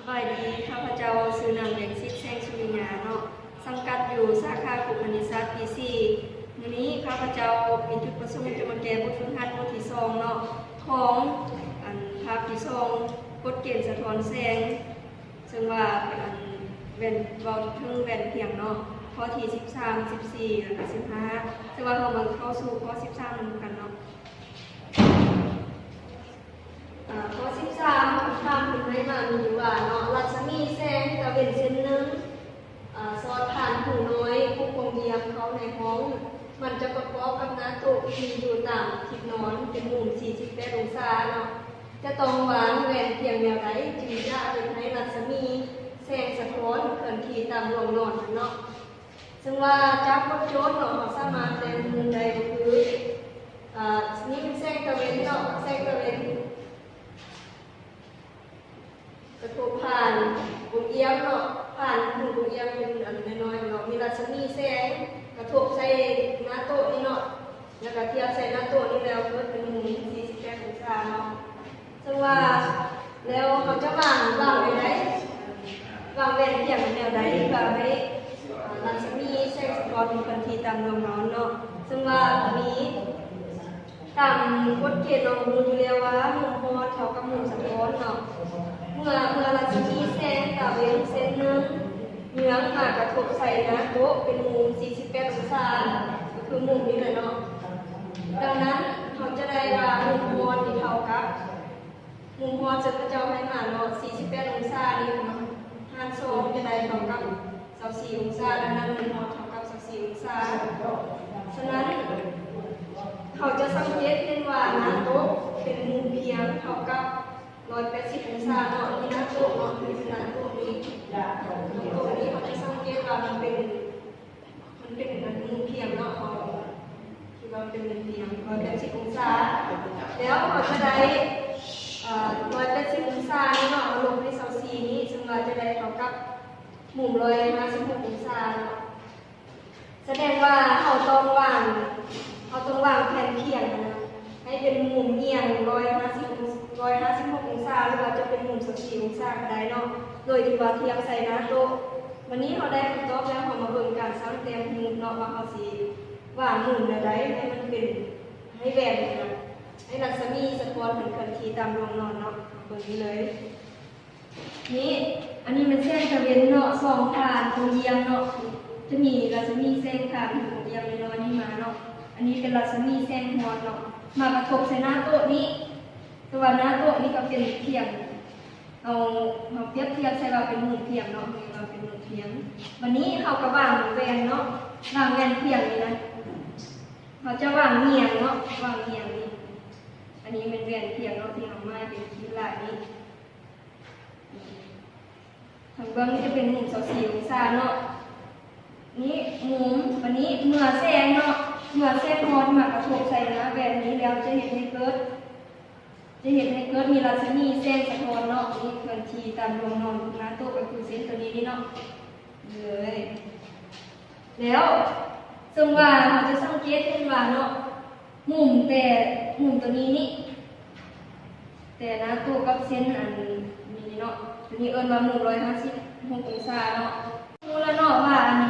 ສະບາຍດີ, ຂ້າພະເຈົ້າຊື່ນາງ ແດງສິດ ແສງສຸລິຍາເນາະ, ສັງກັດຢູ່ສາຂາຄົງຄະນິດສາດປີສີ່. ມື້ນີ້ຂ້າພະເຈົ້າມີຈຸດປະສົງຈະມາແກ້ບົດຝຶກຫັດບົດທີສອງເນາະ ຂອງ ອັນ ພາກທີສອງ ກົດເກນສະທ້ອນແສງ, ເຊິ່ງວ່າເປັນ ອັນ ແວ່ນ ເວົ້າເຖິງແວ່ນພຽງເນາະ, ຂໍ້ທີສິບສາມ ສິບສີ່ ແລະກະສິບຫ້າ. ເຊິ່ງວ່າເຮົາມາເຂົ້າສູ່ຂໍ້ສິບສາມນຳກັນເນາະ. ອາ ຂໍ້ສິບສາມ ຄຳຖາມເພິ່ນໃຫ້ມາມີຢູ່ວ່າເນາະ, ລັດສະໝີແສງຕາເວັນເສັ້ນໜຶ່ງ ອາ ສອດຜ່ານຮູນ້ອຍຜູ້ປ່ອງຢ້ຽມເຂົ້າໃນຫ້ອງ, ມັນຈະປະກອບກັບໜ້າໂຕະທີ່ຢູ່ຕາມທິດນອນເປັນມຸມສີ່ສິບແປດອົງສາເນາະ. ຈະຕ້ອງວາງແວ່ນພຽງແນວໃດຈຶ່ງຈະເຮັດໃຫ້ລັດສະໝີແສງສະທ້ອນເຄື່ອນທີ່ຕາມລວງນອນນັ້ນເນາະ? ເຊິ່ງວ່າຈາກບົດໂຈດເນາະ ເຮົາສາມາດແຕ່ງມຸມໄດ້ກໍຄື ອາ ນີ້ເປັນແສງຕາເວັນເນາະ, ແສງຕາເວັນກະທົບຜ່ານກົງຢ້ຽມເນາະ, ຜ່ານຮູກົງຢ້ຽມເປັນອັນນ້ອຍໆເນາະ, ມີລັດສະໝີແສງກະທົບໃສ່ໜ້າໂຕະນີ້ເນາະ, ແລ້ວກະທຽບໃສ່ໜ້າໂຕະນີ້ແລ້ວເກີດເປັນມຸມສີ່ສິບແປດອົງສາເນາະ. ເຊິ່ງວ່າແລ້ວເຮົາຈະວາງ ວາງແນວໃດ ວາງແວ່ນພຽງແນວໃດ ເພື່ອໃຫ້ ອາ ລັດສະໝີແສງສະທ້ອນເປັນເຄື່ອນທີ່ຕາມລວງນອນເນາະ. ເຊິ່ງວ່າອັນນີ້ຕາມກົດເກນເຮົາຮູ້ຢູ່ແລ້ວວ່າມຸມຮອດເທົ່າກັບມຸມສະທ້ອນເນາະ. ເມື່ອ ເມື່ອລັດສະໝີແສງຕາເວັນເສັ້ນໜຶ່ງເຍືອງມາກະທົບໃສ່ໜ້າໂຕະເປັນມຸມສີ່ສິບແປດອົງສາ ກໍຄືມຸມນີ້ແຫຼະເນາະ. ດັ່ງນັ້ນເຮົາຈະໄດ້ວ່າມຸມຮອດນີ້ເທົ່າກັບ ມຸມຮອດເຊິ່ງເຂົາເຈົ້າໃຫ້ມາເນາະ ສີ່ສິບແປດອົງສານີ້ ຫານສອງຈະໄດ້ເທົ່າກັບຊາວສີ່ອົງສາ, ດັ່ງນັ້ນມຸມຮອດເທົ່າກັບຊາວສີ່ອົງສາ. ສະນັ້ນ ເຮົາຈະສັງເກດເຫັນວ່າໜ້າໂຕະເປັນມຸມພຽງເທົ່າກັບຮ້ອຍແປດສິບອົງສາເນາະ, ທີ່ໜ້າໂຕະເນາະ, ຄືໜ້າໂຕະນີ້ ໂຕະນີ້ເຮົາຈະສັງເກດວ່າມັນເປັນ ມັນເປັນອັນມຸມພຽງເນາະ, ເຮົາຄິດວ່າມັນເປັນມຸມພຽງ ຮ້ອຍແປດສິບອົງສາ. ແລ້ວເຮົາຈະໄດ້ ເອີ ຮ້ອຍແປດສິບອົງສານີ້ເນາະ ເຮົາລົບໃຫ້ຊາວສີ່ນີ້ ເຊິ່ງວ່າຈະໄດ້ເທົ່າກັບມຸມຮ້ອຍຫ້າສິບຫົກອົງສາເນາະ. ສະແດງວ່າເຮົາຕ້ອງວາງ ເຮົາຕ້ອງວາງແຜ່ນພຽງຫັ້ນນະ ໃຫ້ເປັນມຸມອຽງຮ້ອຍຫ້າສິບ ຮ້ອຍຫ້າສິບຫົກອົງສາ ຫຼືວ່າຈະເປັນມຸມຊາວສີ່ອົງສາກໍໄດ້ເນາະ, ໂດຍທີ່ວ່າທຽບໃສ່ໜ້າໂຕະ. ບາດນີ້ເຮົາໄດ້ຄຳຕອບແລ້ວ, ເຮົາມາເບິ່ງການສ້າງແຕ້ມຮູບເນາະ ວ່າເຮົາຊິວາງມຸມແນວໃດໃຫ້ມັນເປັນ ໃຫ້ແວ່ນຫັ້ນນະ ໃຫ້ລັດສະໝີສະທ້ອນມັນເຄື່ອນທີ່ຕາມລວງນອນເນາະ. ເບິ່ງນີ້ເລີຍ. ນີ້ ອັນນີ້ແມ່ນແສງຕາເວັນເນາະ ສ່ອງຜ່ານໂຕຢ້ຽມເນາະ, ຈະມີລັດສະໝີແສງຜ່ານໂຕຢ້ຽມນ້ອຍໆນີ້ມາເນາະ. ອັນນີ້ເປັນລັດສະໝີແສງຮອດເນາະ ມາກະທົບໃສ່ໜ້າໂຕະນີ້, ແຕ່ວ່າໜ້າໂຕະນີ້ກໍເປັນພຽງ ເຮົາ ເຮົາປຽບທຽບໃສ່ວ່າເປັນໝູນພຽງເນາະ, ເຮົາວ່າເປັນໝູນພຽງ. ບາດນີ້ເຮົາກໍວາງແວ່ນເນາະ, ວາງແວ່ນພຽງນີ້ນະ ເຮົາຈະວາງຮຽງເນາະ, ວາງຮຽງນີ້. ອັນນີ້ແມ່ນແວ່ນພຽງເນາະ ທີ່ເຮົາໝາຍເປັນຂີດລາຍນີ້. ທາງເບື້ອງນີ້ຈະເປັນມຸມຊາວສີ່ອົງສາເນາະ. ນີ້ມຸມ ບາດນີ້ເມື່ອແສງເນາະ, ເມື່ອແສງຮອດມາກະທົບໃສ່ໜ້າແວ່ນນີ້ແລ້ວ ຈະເຮັດໃຫ້ເກີດ ຈະເຮັດໃຫ້ເກີດມີລັດສະໝີແສງສະທ້ອນເນາະ, ນີ້ເຄື່ອນທີ່ຕາມລວງນອນຂອງໜ້າໂຕະ ກໍຄືເສັ້ນໂຕນີ້ນີ້ເນາະ ເລີຍ. ແລ້ວເຊິ່ງວ່າເຮົາຈະສັງເກດເຫັນວ່າເນາະ ມຸມແຕ່ ມຸມໂຕນີ້ນີ້ ແຕ່ໜ້າໂຕະກັບເສັ້ນອັນນີ້ເນາະ, ໂຕນີ້ເອີ້ນວ່າມຸມຮ້ອຍຫ້າສິບຫົກອົງສາເນາະ. ຮູ້ແລ້ວເນາະວ່າອັນ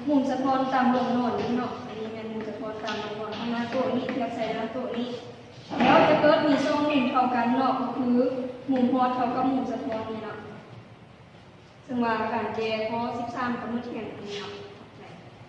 ມຸມສະທ້ອນຕາມລວງນອນນີ້ເນາະ, ອັນນີ້ແມ່ນມຸມສະທ້ອນຕາມລວງນອນຂອງໜ້າໂຕະນີ້ ທຽບໃສ່ໜ້າໂຕະນີ້. ແລ້ວຈະເກີດມີສອງມຸມເທົ່າກັນເນາະ, ກໍຄືມຸມຮອດເທົ່າກັບມຸມສະທ້ອນນີ້ເນາະ. ເຊິ່ງວ່າການແກ້ຂໍ້ສິບສາມກໍໝົດແຄ່ນີ້ເນາະ.